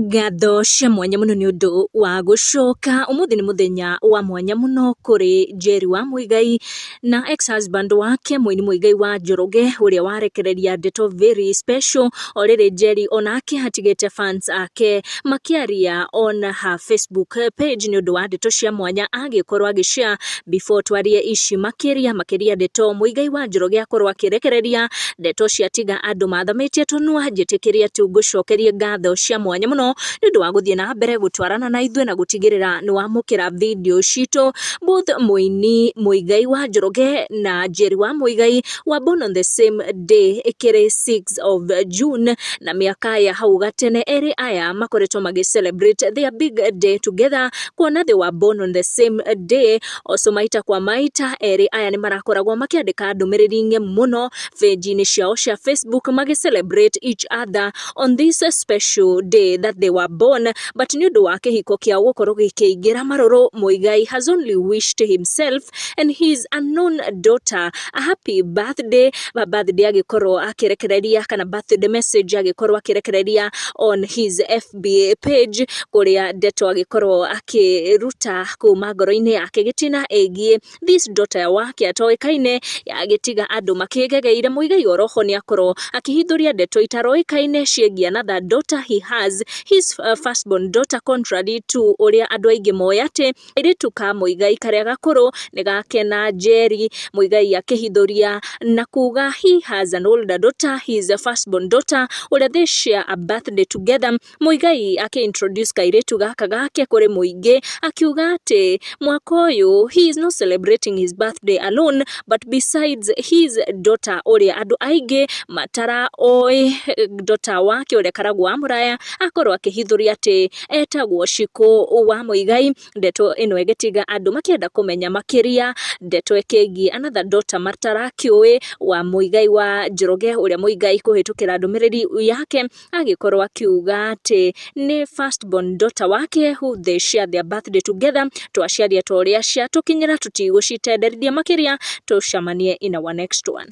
Ngatho cia mwanya mũno nĩ ũndũ wa gũcoka. Ũmũthĩ nĩ mũthenya wa mwanya mũno kũrĩ Njeri wa Muigai na ex husband wake mũini Muigai wa Njoroge, ũrĩa warekereria ndeto very special. O rĩrĩ Njeri onake atigĩte fans ake makĩaria on her Facebook page nĩ ũndũ wa ndeto cia mwanya agĩkorwo agĩ share. Before twarie ici makĩria makĩria, ndeto Muigai wa Njoroge akorwo akĩrekereria ndeto ciatiga andũ mathamĩtie tũnua, njĩtĩkĩrie tu ngũcokerie ngatho cia mwanya mũno nĩ ũndũ wa gũthiĩ na mbere gũtwarana na ithuĩ na gũtigĩrĩra nĩ wamũkĩra video citũ. Both mũini Muigai wa Njoroge na Njeri wa Muigai were born on the same day, ĩkĩrĩ 6 of June, na mĩaka ya hau gatene erĩ aya makoretwo magĩ celebrate their big day together, kuona they were born on the same day. Also, maita kwa maita erĩ aya nĩ marakoragwo makĩandĩka ndũmĩrĩri ng'emu mũno page-inĩ ciao cia Facebook magĩ celebrate each other on this special day that they were born. But nĩ ũndũ wa kĩhiko kĩao gũkorwo gĩkĩingĩra marũrũ, Muigai has only wished himself and his unknown daughter a happy birthday. Birthday agĩkorwo akĩrekereria, kana birthday message agĩkorwo akĩrekereria on his FB page, kũrĩa ndeto agĩkorwo akĩruta kuma ngoro-inĩ yake gĩtina ĩgiĩ this daughter wake atoĩkaine, agĩtiga andũ makĩgegeire. Muigai oroho nĩ akorwo akĩhithũria ndeto itaroĩkaine ciĩgiĩ another daughter he has, his firstborn daughter, contrary to ũrĩa andũ aingĩ moĩ atĩ kairĩtu ka Muigai karĩa gakũrũ nĩ gake na Njeri. Muigai akĩhithũria na kuga he has an older daughter, his firstborn daughter, ũrĩa they share a birthday together. Muigai akĩ-introduce kairĩtu gaka gake kũrĩ mũingĩ, akiuga atĩ mwaka ũyũ he is not celebrating his birthday alone, but besides his daughter, ũrĩa andũ aingĩ matara oĩ daughter wake ũrĩa Karagũ wa Mũraya, akorwo akĩhithũria atĩ etagwo Shiko wa Muigai. Ndeto ĩno ĩgĩtiga andũ makĩenda kũmenya makĩria ndeto ĩkĩgiĩ another daughter matarakĩũĩ wa Muigai wa Njoroge, ũrĩa Muigai kũhĩtũkĩra ndũmĩrĩri yake agĩkorwo akiuga atĩ nĩ firstborn daughter wake who they share their birthday together. Twaciaria ta ũrĩa ciatũkinyĩra, tũtigũcitenderithia makĩria, tũcemanie in our next one.